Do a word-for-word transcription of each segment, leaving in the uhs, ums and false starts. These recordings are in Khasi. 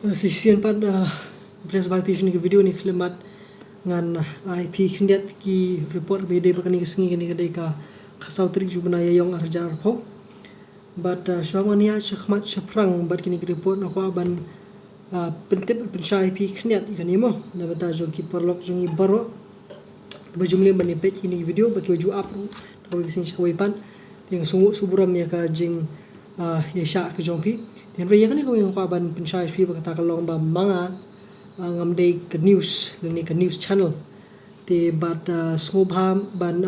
Shisien pat, press ba phi shisien ki video ni khlimat ngan ai phi khyndiat ki report ba dei ba kane ka sngi, kane ka dei ka khatsaw tarik jong u bnai Ïaïong arhajar arphew. Bad shuwa ngan ïa shakhmat shaphrang bad kine ki report nga kwah ban pyntip pynshai phi khyndiat ïa kane mo na bynta jong ki paralok jong ngi baroh. Ba jumlem ban ïa peit kine ki video ba ki ju ap ruh na kawei ka sngi sha kawei pat. Te nga sngew sngewburom ïa ka jing ïa shah ka jong phi. Te hynrei ïa kane kawei nga kwah ban pynshai phi ba kata ka long ba ma nga ngam dei ka news lane ka news channel. Te bad sngewbha ban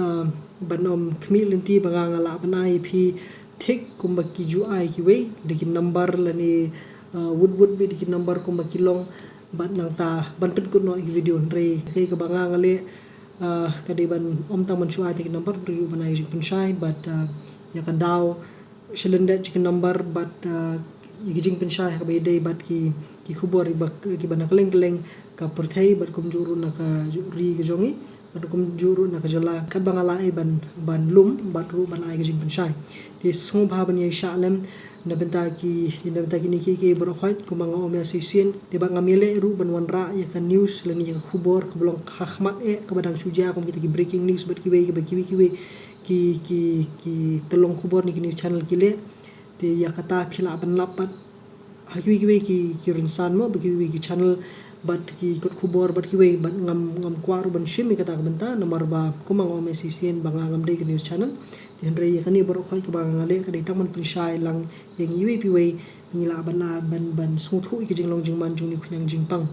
ban ym khmih lynti ba nga nga lah ban ai phi thik kumba ki ju ai kiwei da ki number lane wut wut bad da ki number kumba ki long. Bad nangta ban pynkut noh ïa ki video, hynrei kaei kaba nga nga leh ka dei ban ym tang ban shu ai te ki number, hynrei ruh ban ai jingpynshai bad ïa ka daw sha lyndet jong ki number bad ïa ki jingpynshai ha kaba ïadei bad ki, ki khubor kiba, kiba na kylleng kylleng ka pyrthei bad kumjuh ruh na ka ri ka jong ngi bad kumjuh ruh na ka jylla, katba nga lah ai ban, ban lum bad ruh ban ai ka jingpynshai. Te sngewbha ban ïa shah lem na bynta ki, na bynta kine kiei kiei baroh khoit kumba nga ong ïa shisien. Te bad ngam ïaleh ruh ban wanrah ïa ka news lane ïa ka khubor kaba long ha khmat eh kaba dang shu jia kum kita ki breaking news bad kiwei kiba kiwei kiwei ki, ki, ki tyllong khubor ne ki news channel ki leh. Te ïa kata phi lah ban lap pat ha kiwei kiwei ki, ki rynsan mo, bad kiwei kiwei ki channel bad ki kot khubor bad kiwei, bad ngam, ngam kwah ruh ban shim ïa kata ka bynta namar ba kumba nga ong ïa shisien ba nga ngam dei ka news channel. Te hynrei ïa kane baroh khoit kaba nga leh ka dei tang ban pynshai lang ïa ngi iwei pa iwei, ngi lah ban, ban, ban sngewthuh ïa ka jinglong jingman jong une u khñiang jingpang.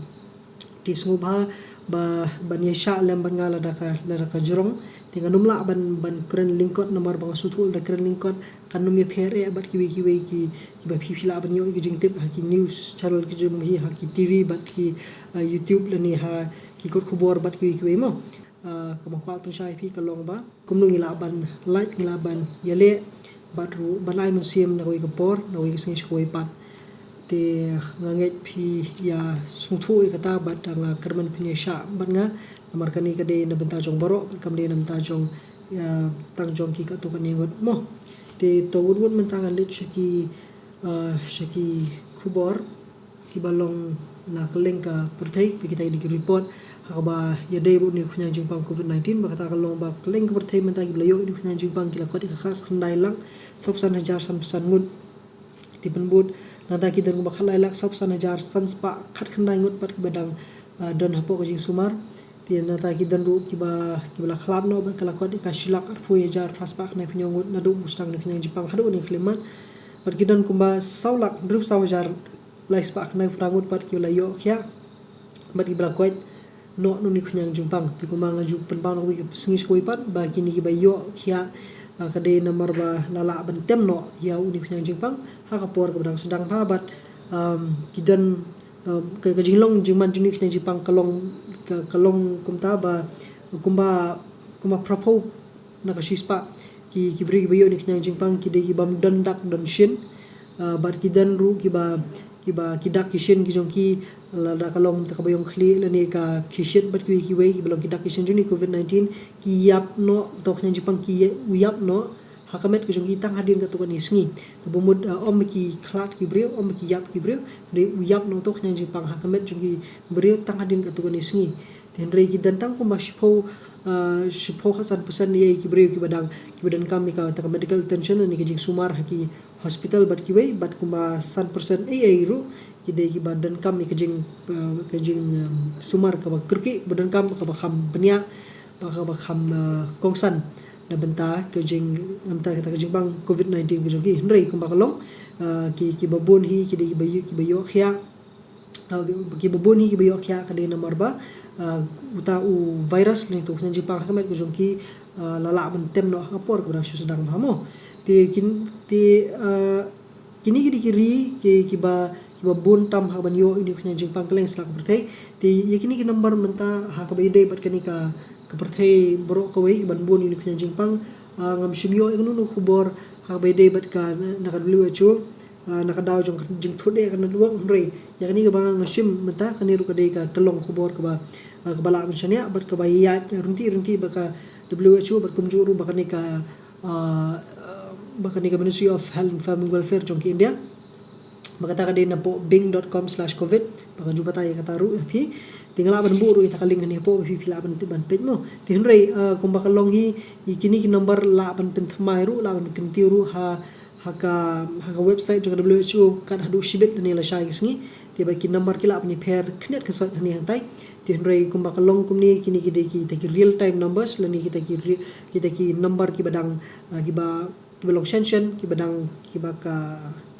Te sngewbha ba, ban ïa shah lem bad nga lada ka, lada ka jrong. Te ngan ym lah ban, ban kren lyngkot namar ba nga sngewthuh lada kren lyngkot kan ym ïapher eh bad kiwei kiwei ki, kiba phi, phi lah ban ïoh ïa ki jingtip ha ki news channel ki jong phi, ha ki T V bad ki YouTube lane ha ki kot khubor bad kiwei kiwei mo. Kaba nga kwah pynshai phi ka long ba kumno ngi lah ban like, ngi lah ban ïaleh bad ruh ban ai mynsiem na kawei ka por, na kawei ka sngi sha kawei pat. Te nga ngeit phi ïa sngewthuh ïa kata bad nga kyrmen phin ïa shah bad nga namar kane ka dei na bynta jong baroh bad kam dei na bynta jong ïa tang jong ki katto katne ngut mo. Te to wut wut mynta ngan leit sha ki, sha ki khubor kiba long na kylleng ka pyrthei, ba kita ki dei ki report ha kaba ïadei bad une u khñiang jingpang covid nineteen, ba kata ka long ba kylleng ka pyrthei mynta kiba la ïoh une u khñiang jingpang ki la kot ïa ka khatkhyndai lak sawphew san hajar sanphew san ngut. Te pynbud nangta ki don kumba khatlai lak sawphew san hajar sanspah khatkhyndai ngut pat kiba dang don hapoh ka jingsumar. Te nangta ki don ruh kiba, kiba la khlad noh bad ka la kot ïa ka shi lak arphew hajar phraspah khyndai phew hynñiew ngut naduh ba sdang une u khñiang jingpang haduh une u khyllipmat. Bad ki don kumba saw lak hynriewphew saw hajar laispah khyndai phra ngut pat kiba la ïoh khiah bad kiba la koit noh na une u khñiang jingpang. Te kumba nga ju pynpaw na kawei ka sngi sha kawei pat ba kine kiba ïoh khiah ka dei namar ba la lah ban tem noh ïa une u khñiang jingpang ha ka por kaba dang sdang bha bad ki don ka, ka jinglong jingman jong une u khñiang jingpang ka long, ka, ka long kumta ba kumba, kumba phraphew na ka shispah ki, ki briew kiba ïoh une u khñiang jingpang ki dei ki bym don dak don shin. Bad ki don ruh kiba, kiba ki dak ki shin ki jong ki lada ka long ta kaba ïong khlieh lane ka khie shit bad kiwei kiwei kiba long ki dak ki shin jong une u covid nineteen ki ïap noh, uta u khñiang jingpang ki ïap noh ha ka met ka jong ki tang hadien katto katne sngi. Kaba mut ym ba ki khlad ki briew, ym ba ki ïap ki briew, hynrei u ïap noh uta u khñiang jingpang ha ka met jong ki briew tang hadien katto katne sngi. Te hynrei ki don tang kumba shiphew, shiphew khatsan percent ïa ki briew kiba dang, kiba donkam ïa kata ka medical attention lane ka jingsumar ha ki hospital bad kiwei, bad kumba san percent ei ei ruh ki dei kiba donkam ïa ka jing, ka jingsumar kaba kyrkieh, ba donkam kaba kham bniah bad kaba kham kongsan na bynta ka jing, na bynta kata ka jingpang covid nineteen ka jong ki. Hynrei kumba ka long ki, kiba bun hi ki dei kiba ïoh, kiba ïoh khiah. Kiba bun hi kiba ïoh khiah ka dei namar ba uta u virus lane uta u khñiang jingpang ha ka met ka jong ki la lah ban tem noh ha ka por kaba dang shu sdang bha mo. Te kin, te kine ki dei ki ri ki, kiba, kiba bun tam ha ban ïoh ïa une u khñiang jingpang kylleng sla ka pyrthei. Te ïa kine ki number mynta ha kaba ïadei bad kane ka, ka pyrthei baroh kawei ban bun ïa une u khñiang jingpang. Ngam shym ïoh ïa kano kano ka khubor ha kaba ïadei bad ka, na ka W H O, na ka daw jong ka jingthut eh ka network, hynrei ïa kane kaba nga shim mynta kane ruh ka dei ka tyllong khubor kaba, kaba lah ban shaniah bad kaba ïaid ryntih ryntih bad ka W H O bad kumjuh ruh bad kane ka, bad kane ka Ministry of Health and Family Welfare jong ka India. Ba kata ka dei na poh bing dot com slash covid. Ba nga ju batai ïa kata ruh ïa phi. Te nga lah ban buh ruh ïa kata ka link hangne hapoh ba phi, phi lah ban, ban peit mo. Te hynrei, ah, kumba ka long hi, ïa kine ki number lah ban pynthymmai ruh, lah ban kyntiew ruh ha, ha ka, ha ka website jong ka W H O kat haduh shibit lane lashai ka sngi. Te ba ki number ki lah ban ïapher khyndiat khynsoit hangne hangtai. Te hynrei kumba ka long kumne, kine ki dei kita ki real time numbers lane kita ki re-, kita ki number kiba dang, ah, kiba, kiba long shen shen, kiba dang, kiba ka,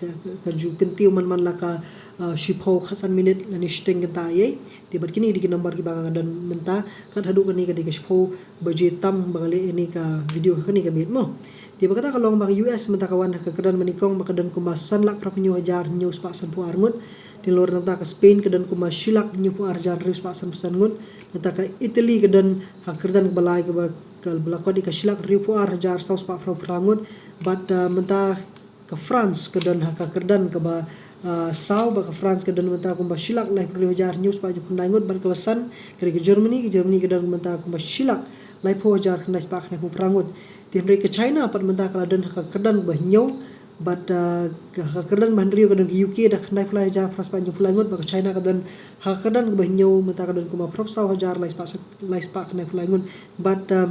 ka, ka, ka ju kyntiew man man la ka, ah, shiphew khatsan minit lane shiteng kynta ïa. Te bad kine ki dei ki number kiba nga don mynta, kat haduh kane ka dei ka shiphew baje tam ba nga leh ïa kane ka video ha kane ka miet mo. Te ba kata ka long ba ka U S mynta ka wan ha ka kyrdan ba nyngkong ba ka don kumba san lak phra phew hynñiew hajar hynñiew spah sanphew ar ngut. Te nalor nangta ka Spain ka don kumba shi lak hynñiew phew ar hajar hynriew spah sanphew san ngut. Nangta ka Italy ka don ha ka kyrdan kaba lai kaba, kaba la kot ïa ka shi lak hynriew phew ar hajar saw spah phra phew phra ngut. Bad, ah, mynta ka France ka don ha ka kyrdan kaba, ah, saw, bad ka France ka don mynta kumba shi lak laiphew hynriew hajar hynñiew spah hynñiew phew khyndai ngut, bad kaba san ka dei ka Germany, ka Germany ka don mynta kumba shi lak laiphew hajar khyndai spah khyndai phew phra ngut. Te hynrei ka China pat mynta ka la don ha ka kyrdan kaba hynñiew, bad, ah, ka, ka kyrdan ba hynriew ka don ka U K da khyndai phew lai hajar phra spah hynñiew phew lai ngut, bad ka China ka don ha ka kyrdan kaba hynñiew mynta ka don kumba phra phew saw hajar lai spah, lai spah khyndai phew lai ngut. Bad, ah,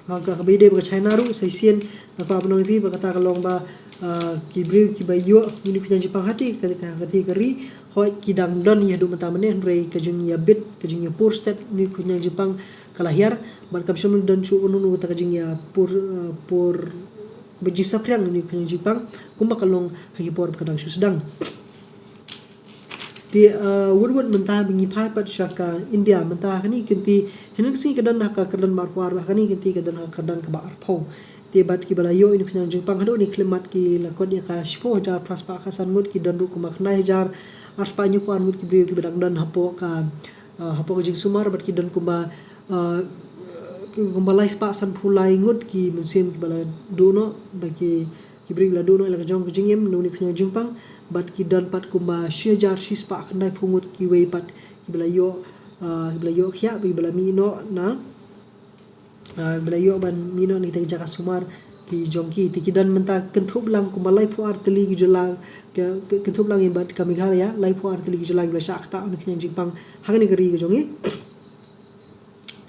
Ha, ka, kaba ïadei bad ka China ruh, sa shisien, nga kwah ban ong ïa phi ba kata ka long ba, ah, ki briew kiba ïoh ïa une u khñiang jingpang ha kata ka, ka, kata ka ri, hooid ki dang don ïa haduh mynta mynne, hynrei ka jingïabit, ka jingïapur stet une u khñiang jingpang ka la hiar, bad kam shym don shuh uno uno kata ka jingïapur, ah, pur, kaba jingsaphriang une u khñiang jingpang, kumba ka long ha ki por ba ka dang shu sdang. Te, uh, wut wut mynta ba ngi phai pat sha ka India, mynta ha kane ka kynti, hynnin ka sngi ka don ha ka kyrdan ba arphew ar, ha kane ka kynti ka don ha ka kyrdan kaba arphew. Te bad kiba la ïoh ïa une u khñiang jingpang haduh kane ka khyllipmat ki la kot ïa ka shiphew hajar phra spah khatsan ngut, ki don ruh kumba khyndai hajar ar spah hynñiew phew ar ngut ki briew kiba dang don hapoh ka, uh, hapoh ka jingsumar, bad ki don kumba, uh, kumba lai spah sanphew lai ngut ki mynsiem kiba la duh noh, ba ki ki briew kiba la duh noh ïa la ka jong ka jingim na une u khñiang jingpang, bad ki don pat kumba shi hajar shi spah khyndai phew ngut kiwei pat kiba la ïoh, ah, kiba la ïoh khiah, kiba la mih noh na, ah, kiba la ïoh ban mih noh na kita ki jaka sumar ki jong ki. Te ki don mynta kynthup lang kumba laiphew ar tylli ki jylla, ka, ka, kynthup lang ïa bad ka Meghalaya, laiphew ar tylli ki jylla kiba la shah ktah ha une u khñiang jingpang ha kane ka ri ka jong ngi.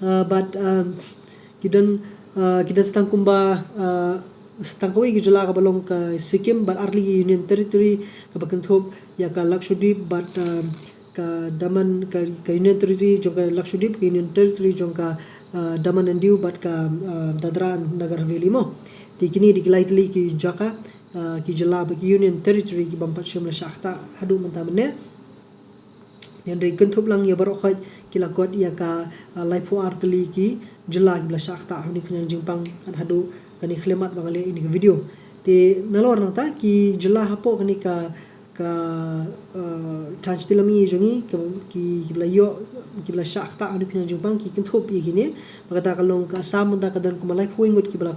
Uh, bad, um, ki don, uh, ki don sa tang kumba, uh, sa tang kawei ka jylla kaba long ka Sikkim, bad ar tylli ki Union Territory, kaba kynthup ïa ka Lakshadweep, bad, um, ka Daman, ka, ka Union Territory jong ka Lakshadweep, ka Union Territory jong ka, uh, Daman and Diu, bad ka, uh, Dadra and Nagar Haveli mo. Te kine dei ki lai tylli ki jaka, uh, ki jylla bad ki Union Territory kiba ym pat shym la shah ktah haduh mynta mynne. Hynrei kynthup lang ïa baroh khoit ki la kot ïa ka, ah, laiphew ar tylli ki jylla kiba la shah ktah ha une u khñiang jingpang kat haduh kane ka khyllipmat ba nga leh ïa kane ka video. Te nalor nangta ki jylla hapoh kane ka, ka, ah, thaiñ shatei lam mihngi jong ngi, ka, ki, kiba la ïoh, kiba la shah ktah ha une u khñiang jingpang ki kynthup ïa kine. Ba kata ka long ka Assam mynta ka don kumba laiphew ngut kiba la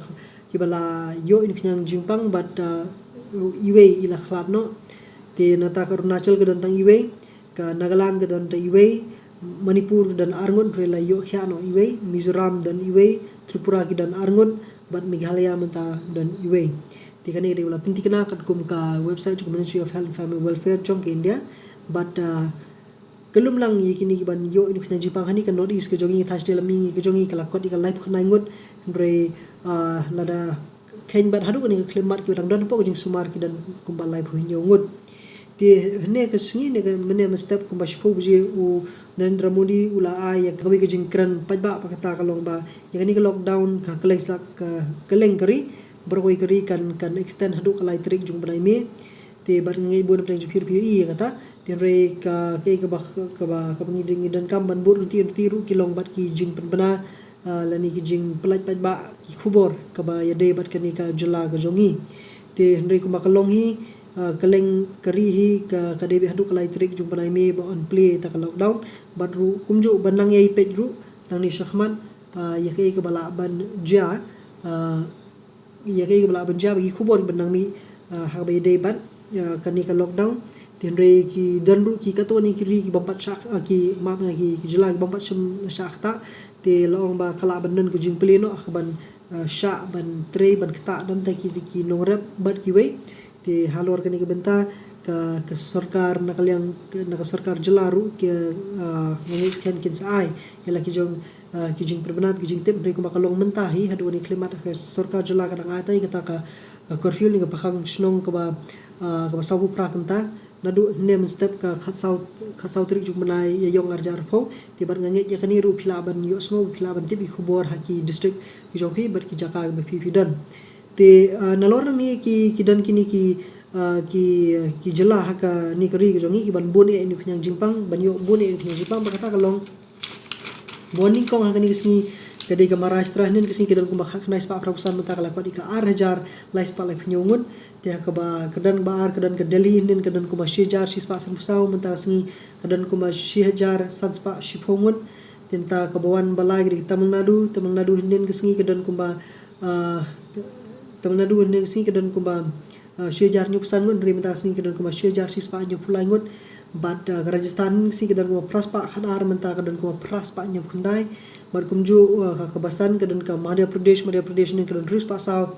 kiba la ïoh ïa une u khñiang jingpang bad, uh, iwei i la khlad noh. Te nangta ka Arunachal ka don tang iwei, ka Nagaland ka don tang iwei, Manipur ka don ar ngut hynrei la ïoh khiah noh iwei, Mizoram don iwei, Tripura ki don ar ngut, bad Meghalaya mynta don iwei. Te kane ka dei ba la pynthikna katkum ka website jong ka Ministry of Health and Family Welfare jong ka India. Bad, uh, Ka lum lang ïa kine kiban ïoh ïa une u khñiang jingpang ha kane ka North East ka jong ngi, ka thaiñ shatei lam mihngi ka jong ngi, ka la kot ïa ka laiphew khyndai ngut, hynrei, ah, lada kheiñ bad haduh kane ka khyllipmat kiba dang don hapoh ka jingsumar ki don kumba laiphew hynñiew ngut. Te hynne ka sngi, ne ka mynne mynstep kumba shiphew baje u Narendra Modi u la ai ïa kawei ka jingkren paidbah ba kata ka long ba ïa kane ka lockdown ka kylleng sa ka kylleng ka ri, baroh kawei ka ri kan, kan extend haduh ka lai tarik jong u bnai May. Te bad nga ngeit bun na pdeng jong phi ruh phi ïohi ïa kata. Te hynrei ka, kaei kaba, kaba, kaba ngi, ngi donkam ban bud ryntih ryntih ruh ki long bad ki jingpynbna, ah, lane ki jingpyllait paidbah ki khubor kaba ïadei bad kane ka jylla ka jong ngi. Te hynrei kumba ka long hi, ah, kylleng ka ri hi ka, ka dei beit haduh ka lai tarik jong u bnai May ba yn plie ïa ka lockdown. Bad ruh kumjuh ban nang ïai peit ruh nangne shakhmat, ah, ïa kaei kaba lah ban jia, ah, ïa kaei kaba lah ban jia bad ki khubor kiban nang mih, ah, ha kaba ïadei bad, ah, kane ka lockdown. Te hynrei ki don ruh ki katto katne ki ri ki bym pat shah, ah, ki, map, ah, ki, ki jylla ki bym pat shym shah ktah. Te la ong ba ka lah ban don ka jingplie noh ha kaban, ah, shah ban trei ban ktah da ki, ki nongrep bad kiwei. Te halor kane ka bynta ka, ka sorkar na ka liang, ka, na ka sorkar jylla ruh ki, ah, nga ngeit skhem kin sa ai ïa la ki jong, ah, ki jingpynbna, ki jingtip, hynrei kumba ka long mynta hi haduh kane ka khyllipmat ka sorkar jylla ka dang ai tang ïa kata ka, ka curfew ne ka pakhang shnong kaba, ah, kaba sawphew phra kynta. Naduh hynne mynstep ka khatsaw, khatsaw tarik jong u bnai Ïaïong arhajar arphew. Te bad nga ngeit ïa kane ruh phi lah ban ïohsngew, phi lah ban tip ïa ki khubor ha ki district ki jong phi bad ki jaka ba phi phi don. Te, ah, nalor nangne ki, ki don kine ki, ah, ki, ki jylla ha kane ka ri ka jong ngi ki ban bun eh ïa une u khñiang jingpang, ban ïoh bun eh ïa une u khñiang jingpang, ba kata ka long ba nyngkong ha kane ka sngi ka dei ka Maharashtra, hynnin ka sngi ka don kumba khatkhyndai spah phra phew san, mynta ka la kot ïa ka arhajar lai spah laiphew hynñiew ngut. Te ha kaba, ka don kaba ar ka don ka Delhi, hynnin ka don kumba shihajar shispah sanphew saw, mynta ka sngi ka don kumba shihajar sanspah shiphew ngut. Te mynta kaba wan ba lai ka dei ka Tamil Nadu, Tamil Nadu hynnin ka sngi ka don kumba, ah, Tamil Nadu hynnin ka sngi ka don kumba, ah, shihajar hynñiewphew san ngut, hynrei mynta ka sngi ka don kumba shihajar shispah hynñiewphew lai ngut. Bad, ah, ka Rajasthan hynnin ka sngi ka don kumba phra spah khatar, mynta ka don kumba phra spah hynñiewphew khyndai. Bad kumjuh, ah, ka, kaba san ka don ka Madhya Pradesh, Madhya Pradesh hynnin ka don hynriew spah saw.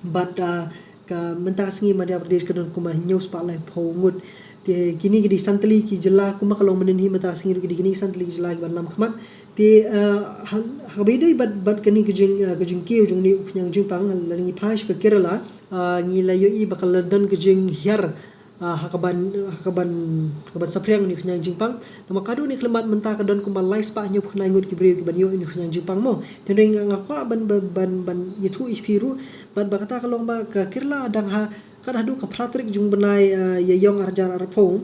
Bad, ah, ka mynta ka sngi Madhya Pradesh ka don kumba hynñiew spah laiphew ngut. Te kine ki dei san tylli ki jylla kumba ka long mynnin hi, mynta ka sngi ruh ki dei kine ki san tylli ki jylla ki ban lam khmat. Te, ah, ha, ha kaba ïadei bad, bad kane ka jing, ah, ka jingkiew jong une u khñiang jingpang, lada ngi phai sha ka Kerala, ah, ngi la ïohi ba ka la don ka jinghiar, ah, ha kaban, ha kaban, kaban saphriang une u khñiang jingpang. Namar ka haduh kane ka khyllipmat mynta ka don kumba lai spah hynñiewphew khyndai ngut ki briew ki ban ïoh une u khñiang jingpang mo. Te hynrei nga, nga kwah ban, ban, ban, ban ïathuh ïa phi ruh bad ba kata ka long ba ka Kerala dang ha, kat haduh ka phra tarik jong u bnai, ah, Ïaïong arhajar arphew,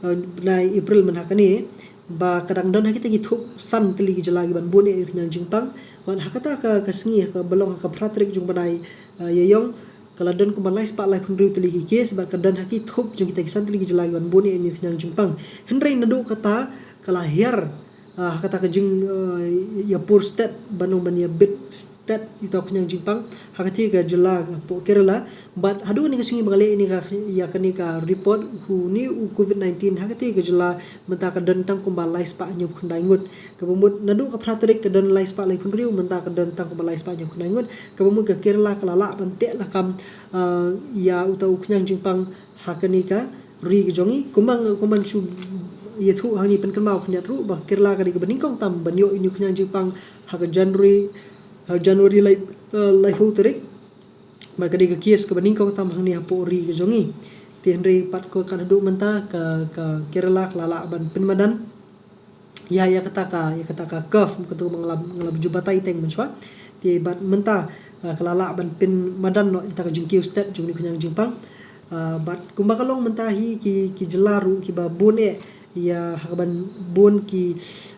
ah, bnai April mynta kane, ba ka dang don ha kita ki thup san tylli ki jylla ki ban bun eh ïa une u khñiang jingpang. Bad ha kata ka, ka sngi ha kaba long ha ka phra tarik jong u bnai, ah, Ïaïong, ka la don kumba lai spah laiphew hynriew tylli ki case, bad ka don ha ki thup jong kita ki san tylli ki jylla ki ban bun eh ïa une u khñiang jingpang. Hynrei naduh kata ka la hiar, ah, ha kata ka jing, ah, ïapur stet, ban ong ban ïabit stet ïa uta u khñiang jingpang ha katei ka jylla hapoh Kerala. Bad haduh kane ka sngi ba nga leh ïa kane ka, ïa kane ka report une u Covid nineteen ha katei ka jylla, mynta ka don tang kumba lai spah hynñiewphew khyndai ngut. Kaba mut naduh ka phra tarik ka don lai spah laiphew hynriew, mynta ka don tang kumba lai spah hynñiewphew khyndai ngut. Kaba mut ka Kerala ka la lah ban teh lakam, ah, ïa uta u khñiang jingpang ha kane ka ri ka jong ngi. Kumba, kumba shu ïathuh hangne, pynkynmaw khyndiat ruh ba Kerala ka dei kaba nyngkong tam ban ïoh ïa une u khñiang jingpang ha ka January, ha January lai, eh, laiphew tarik. Ba ka dei ka case kaba nyngkong tam hangne hapoh ri ka jong ngi. Te hynrei pat ko kat haduh mynta ka, ka Kerala ka la lah ban pynmadan ïa, ïa kata ka, ïa kata ka curve, kata ba nga la, nga la ju batai teng mynshuwa. Te bad mynta, ah, ka la lah ban pynmadan noh ïa kata ka jingkiew stet jong une u khñiang jingpang. Ah, bad kumba ka long mynta hi ki, ki jylla ruh kiba bun eh ïa ha kaban bun ki,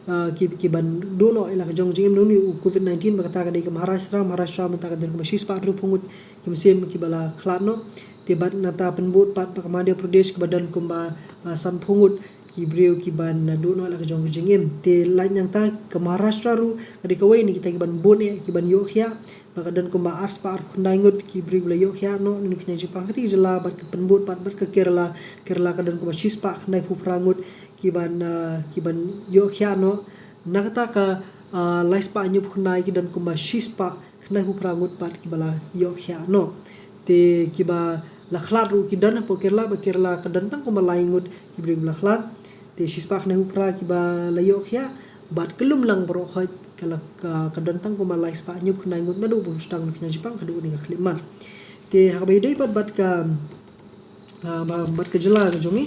ah, ki, ki ban duh noh ïa la ka jong jingim na une u Covid nineteen, ba kata ka dei ka Maharashtra, Maharashtra mynta ka don kumba shispah hynriewphew ngut ki mynsiem kiba la khlad noh. Te bad nangta pynbud pat ba ka Madhya Pradesh kaba don kumba, ah, sanphew ngut ki briew ki ban, ah, duh noh la ka jong ka jingim. Te lait nangta ka Maharashtra ruh ka dei kawei na kita ki ban bun eh ki ban ïoh khiah, ba ka don kumba arspah arphew khyndai ngut ki briew ba la ïoh khiah noh na une u khñiang jingpang ha katei ka jylla, bad ka pynbud pat bad ka Kerala, Kerala ka don kumba shispah khyndaiphew phra ngut ki ban, ah, ki ban ïoh khiah noh. Na kata ka, ah, lai spah hynñiewphew khyndai ki don kumba shispah khyndaiphew phra ngut pat kiba la ïoh khiah noh. Te kiba la khlad ruh ki don hapoh Kerala, ba Kerala ka don tang kumba lai ngut ki briew ba la khlad. Te shispah khyndaiphew phra kiba la ïoh khiah, bad ka lum lang baroh khoit ka la, ka, ka don tang kumba lai spah hynñiewphew khyndai ngut naduh ba sdang une u khñiang jingpang haduh kane ka khyllipmat. Te ha kaba ïadei bad, bad ka, ah, ba, bad ka jylla ka jong ngi,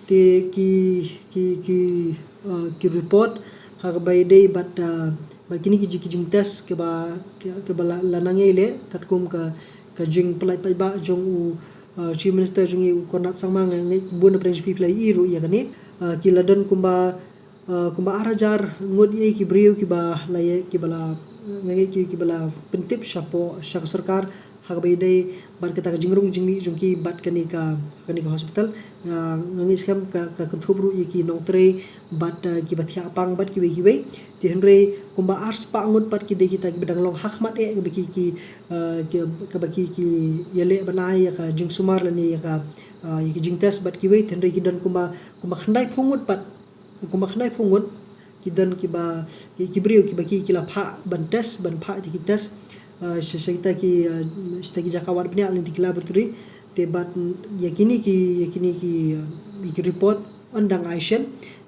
te ki, ki, ki, ah, ki report ha kaba ïadei bad, ah, bad kine ki ji-, ki jingtest kiba, ki, kiba la, la nang ïaleh katkum ka, ka jingpyllait paidbah jong u, ah, Chief Minister jong ngi u Conrad Sangma, nga ngeit bun na pdeng jong phi phi la ïohi ruh ïa kane, ah, ki la don kumba, ah, kumba arhajar ngut ïa ki briew kiba la ïa, kiba la, nga ngeit ki, kiba la pyntip shapoh, sha ka sorkar ha kaba ïadei bad kata ka jingrung jingmih jong ki bad kane ka, kane ka hospital. Ah, nga ngeit skhem ka, ka kynthup ruh ïa ki nongtrei bad, ah, kiba thiah pang bad kiwei kiwei. Te hynrei kumba arspah ngut pat ki dei kita kiba dang long ha khmat eh, kaba ki, ki, ah, ki, kaba ki, ki ïaleh ban ai ïa ka jingsumar lane ïa ka, ah, ïa ka jingtest bad kiwei. Te hynrei ki don kumba, kumba khyndaiphew ngut pat, kumba khyndaiphew ngut ki don kiba, ki, ki briew kiba ki, ki la phah ban test, ban phah ïa ki test, ah, sha, sha kita ki, ah, sha kita ki jaka wad bniah lane kita ki laboratory. Te bad ïa kine ki, ïa kine ki, uh, ïa ki report yn dang ai shen.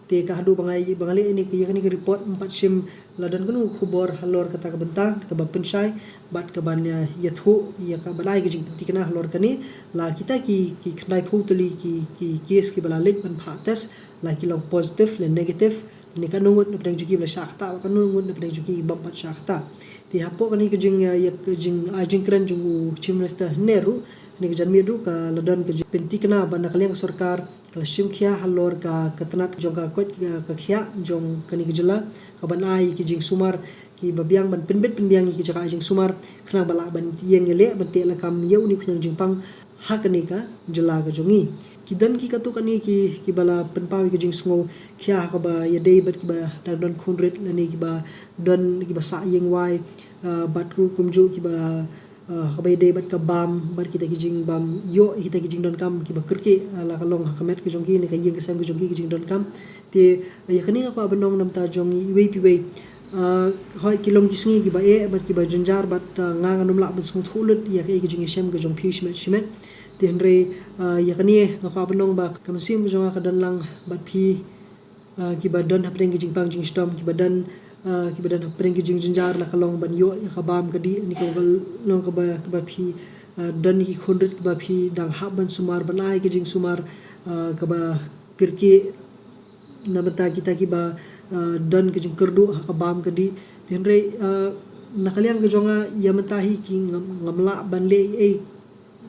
Te ka haduh ba nga, ba nga leh ïa kane ka report ym pat shym la don kano ka khubor halor kata ka bynta kaba pynshai bad kaban ïa, ïathuh ïa kaban ai ka jingpynthikna halor kane. La kita ki, ki khyndai phew tylli ki, ki case kiba la leit ban phah test, la ki long positive lane negative. Lane katno ngut na pdeng jong ki ba la shah ktah, katno ngut na pdeng jong ki bym pat shah ktah. Te hapoh kane ka jing, ïa, ïa ka jing, ah, jingkren jong u Chief Minister hynne ruh, hynne ka janmiet ruh ka la don ka jingpynthikna ba na ka liang ka sorkar ka la shim khia halor ka, ka tnat jong ka koit ka, ka khiah jong kane ka jylla, kaban ai ki jingsumar kiba biang ban pynbit pynbiang ïa ki jaka ai jingsumar, khnang ba lah ban ïeng ïaleh ban teh lakam ïa une u khñiang jingpang ha kane ka jylla ka jong ngi. Ki don ki katto katne ki, kiba la pynpaw ïa ka jingsngew khia ha kaba ïadei bad kiba dang don khun rit lane kiba don kiba sah ïing wai, ah, bad ruh kumjuh kiba, ah, kaba ïadei bad ka bam, bad kita ki jingbym ïoh, kita ki jingdonkam kiba kyrkieh, ah, la ka long ha ka met ka jong ki ne ka ïing ka sem ka jong ki, ki jingdonkam. Te, ah, ïa kane nga kwah ban ong na bynta jong iwei pa iwei. Ah, hooid ki long ki sngi kiba eh bad kiba jynjar bad, ah, nga ngan ym lah ban sngewthuh lut ïa kaei ka jingïashem ka jong phi shimet shimet. Te hynrei, ah, ïa kane nga kwah ban ong ba ka mynsiem ka jong nga ka don lang bad phi, ah, kiba don hapdeng ka jingpang jingshitom, kiba don, ah, kiba don hapdeng ka jingjynjar, la ka long ban ïoh ïa ka bam ka dih, ne ka long kaba, kaba phi, ah, don ïa ki khun rit kiba phi dang hap ban sumar, ban ai ka jingsumar, ah, kaba kyrkieh na bynta kita kiba, ah, don ka jingkyrduh ha ka bam ka dih. Te hynrei, ah, na ka liang ka jong nga ïa mynta hi ki ngam, ngam lah ban leh ei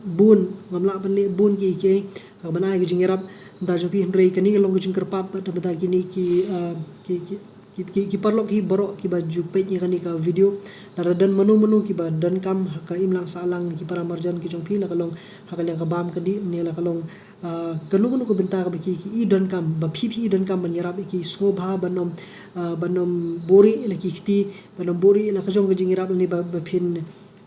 bun, ngam lah ban leh bun kiei kiei ha kaban ai ka jingïarap na bynta jong phi, hynrei kane ka long ka jingkyrpad bad na bynta kine ki, ah, ki, ki, ki, ki, ki paralok hi baroh kiba ju peit ïa kane ka video. Lada don mano mano kiba donkam ha ka imlang sahlang ki para marjan ki jong phi, la ka long ha ka liang ka bam ka dih ne la ka long, ah, kano kano ka bynta kaba ki, ki i donkam, ba phi phi i donkam ban ïarap ïa ki, sngewbha ban ym, ah, ban ym buhrieh ïa la ki kti, ban ym buhrieh ïa la ka jong ka jingïarap ne ba, ba phin,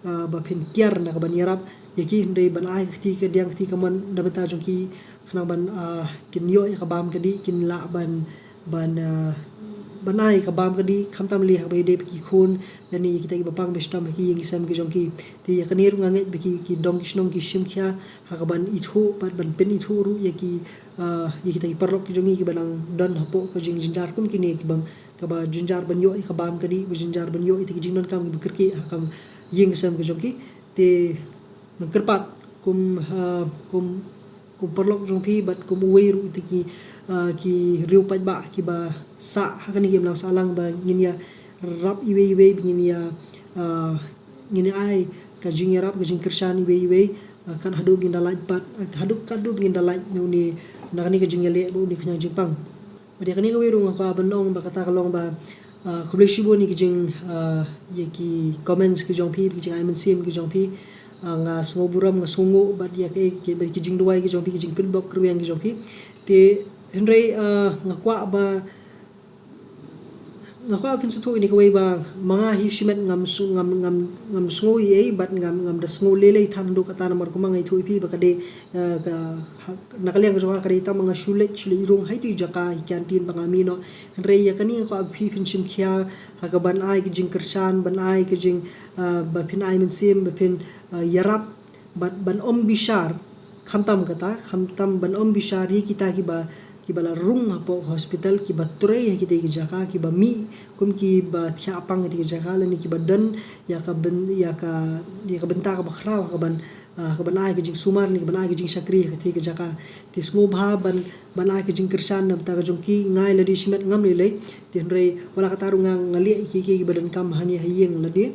ah, ba phin kiar na kaban ïarap ïa ki, hynrei ban ai ka kti kadiang kti kamon na bynta jong ki, khnang ban, ah, kin ïoh ïa ka bam ka dih, kin lah ban, ban, ah, ban ai ka bam ka dih, khamtam lei ha kaba ïadei bad ki khun lane ïa kita kiba pang ba shitom ha ki ïing ki sem ki jong ki. Te ïa kane ruh nga ngeit ba ki, ki dong ki shnong ki shim khia ha kaban ithuh bad ban pynithuh ruh ïa ki, ah, ïa kita ki paralok ki jong ngi kiba dang don hapoh ka jingjynjar kum kine, kiba, kaba jynjar ban ïoh ïa ka bam ka dih, ba jynjar ban ïoh ïa kita ki jingdonkam kiba kyrkieh ha ka ïing ka sem ka jong ki. Te nga kyrpad kum, ah, kum, kum paralok jong phi bad kum uwei ruh ïa kita ki, ah, ki riew paidbah kiba sah ha kane ka imlang sahlang ba ngin ïarap iwei iwei, ba ngin ïa, ah, ngin ïa ai ka jingïarap ka jingkyrshan iwei iwei, ah, kat haduh ba ngin da lait pat, ah, haduh, kat haduh ba ngin da lait na une, na kane ka jingïaleh bad une u khñiang jingpang. Bad ïa kane kawei ruh nga kwah ban ong ba kata ka long ba, ah, khublei shibun ïa ki jing, ah, ïa ki comments ki jong phi, ki jingai mynsiem ki jong phi. Ah, nga sngewburom, nga sngewnguh bad ïa ki, ki, bad ki jingduwai ki jong phi, ki jingkyrpad kyrwiang ki jong phi. Te hynrei, ah, nga kwah ba, nga kwah ban sngewthuh ïa kane kawei ba ma nga hi shimet ngam su-, ngam, ngam, ngam sngew ei ei bad ngam, ngam da sngew lei lei than haduh katta, namar kumba nga ïathuh ïa phi ba ka dei, eh, ka, ha, na ka liang ka jong nga ka dei tang ba nga shu leit, shu leit rung ha itu i jaka, i canteen ba nga mih noh. Hynrei ïa kane nga kwah ba phi phin shim khia ha kaban ai ka jingkyrshan, ban ai ka jing, eh, ba phin ai mynsiem, ba phin, eh, ïarap bad ban ym bishar, khamtam kata, khamtam ban ym bishar ïa kita kiba, kiba la rung hapoh hospital, kiba trei ha kita ki jaka, kiba mih kum kiba thiah pang ha kita ki jaka, lane kiba don ïa ka byn-, ïa ka, ïa ka bynta kaba khraw ha kaban, ah, kaban ai ka jingsumar ne kaban ai ka jingshakri ha kita ki jaka. Te sngewbha ban, ban ai ka jingkyrshan na bynta ka jong ki, nga lade shimet ngam lei lei. Te hynrei wat la katta ruh nga, nga leh ïa ki, ki, kiba donkam hangne ha ïing lade.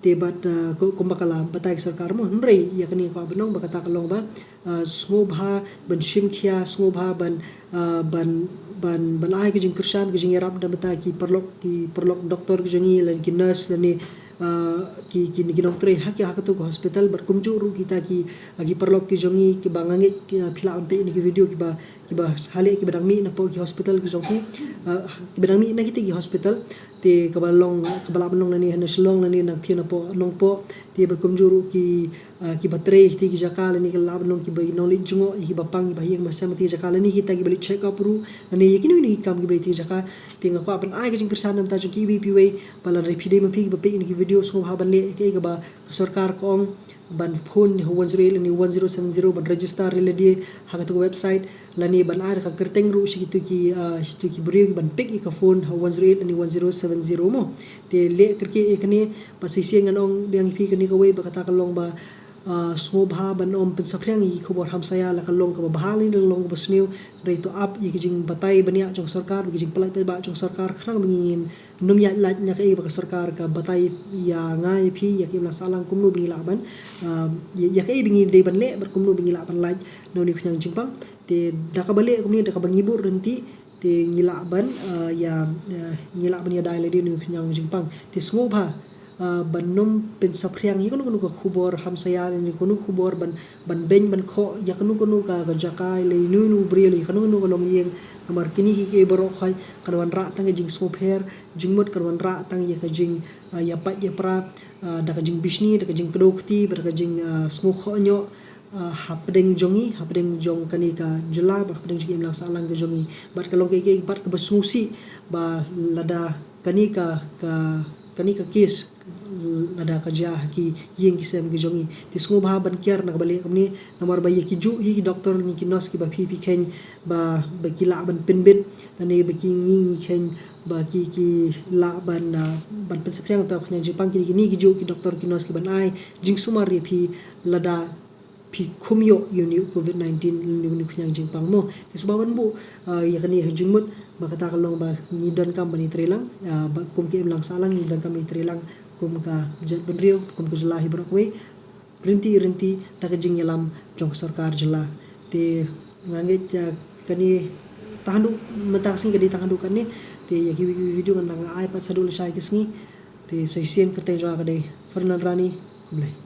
Te bad, ah, ku-, kumba ka la batai ka sorkar mo, hynrei ïa kane nga kwah ban ong ba kata ka long ba, ah, sngewbha ban shim khia, sngewbha ban, ah, ban, ban, ban ai ka jingkyrshan, ka jingïarap na bynta ki paralok, ki paralok doktor ki jong ngi, lane ki nurse, lane, ah, ki, ki, ki nongtrei ha ki, ha kato ka hospital, bad kumjuh ruh kita ki, ah, ki paralok ki jong ngi kiba nga ngeit ki, ah, phi lah ban peit ïa kine ki video, kiba, kiba ha leh, kiba dang mih napoh ki hospital ki jong ki, ah, kiba dang mih na kita ki hospital. Te kaba long, kaba lah ban long lane ha Shillong lane nangthie napoh Nongpoh. Te bad kumjuh ruh ki, ah, kiba trei ha kita ki jaka lane ka lah ban long kiba nongleit jngoh, kiba pang, kiba ha ïing ba sem ha kita ki jaka lane kita kiba leit check up ruh, lane ïa kino kino ki kam kiba leit ha kita ki jaka. Te nga kwah ban ai ka jingkyrshan na bynta jong ki iwei pa iwei, ba lada phi dei ma phi kiba peit ïa kine ki video, sngewbha ban leh ïa kaei kaba ka sorkar ka ong, ban phone ha one zero eight lane one zero seven zero ban register ïa lade ha katu ka website, lane ban ai da ka kyrteng ruh sha kitu ki, ah, sha kitu ki briew ban pick ïa ka phone ha one zero eight lane one zero seven zero mo. Te leh kyrkieh ïa kane, bad shisien ngan ong biang ïa phi kane kawei ba kata ka long ba, ah, sngewbha ban ym pynsaphriang ïa ki khubor hamsaïa, la ka long kaba bha lane la ka long kaba sniew, hynrei to ap ïa ka jingbatai bniah jong ka sorkar, ïa ka jingpynlait paidbah jong ka sorkar, khnang ba ngin nym ïaid lait na kaei ba ka sorkar ka batai ïa nga ïa phi, ïa ka imlang sahlang, kumno ba ngi lah ban, ah, ïa, ïa kaei ba ngi dei ban leh bad kumno ba ngi lah ban lait na une u khñiang jingpang. Te da kaba leh kumne, da kaba ngi bud ryntih, te ngi lah ban, ah, ïa, ah, ngi lah ban ïada ïa lade na une u khñiang jingpang. Te sngewbha, ah, ban nym pynsaphriang ïa kano kano ka khubor hamsaïa, ïa kano khubor ban, ban beiñ ban khoh ïa kano kano ka, ka jaka, ïa ino ino u briew, ïa kano kano ka longïing. Namar kine kiei kiei baroh khoit kan wanrah tang ka jingsngewpher jingmut, kan wanrah tang ïa ka jing, ah, ïapait ïapra, ah, da ka jingbishni, da ka jingkdew kti, bad da ka jing, ah, sngewkhohñioh, ah, hapdeng jong ngi, hapdeng jong kane ka jylla, bad hapdeng jong ka imlang sahlang ka jong ngi. Bad ka long kaei kaei pat kaba sngewsih ba lada kane ka, ka, kane ka case lada ka jia ha ki ïing ki sem ki jong ngi. Te sngewbha ban kiar na kaba leh kumne, namar ba ïa kijuh hi ki doktor ne ki nurse kiba phi phi kheiñ ba, ba ki lah ban pynbit, lane ba ki ngi ngi kheiñ ba ki, ki lah ban, ah, ban pynsaphriang ïa uta u khñiang jingpang, kine, kine kijuh ki doktor ki nurse kiban ai jingsumar ïa phi lada phi khum ïoh ïa une u covid nineteen, une u khñiang jingpang mo. Te sngewbha ban buh, ah, ïa kane ha jingmut, ba kata ka long ba ngi donkam ban ïatreilang, ah, ba kum ka imlang sahlang ngi donkam ban ïatreilang kum ka jaitbynriew, kum ka jylla hi baroh kawei, ryntih ryntih da ka jingïalam jong ka sorkar jylla. Te nga ngeit, ah, kane tang haduh mynta ka sngi ka dei tang haduh katne. Te ïa ki video ngan nang ai pat shaduh lashai ka sngi. Te sa shisien kyrteng jong nga ka dei Fernand Rani. Khublei.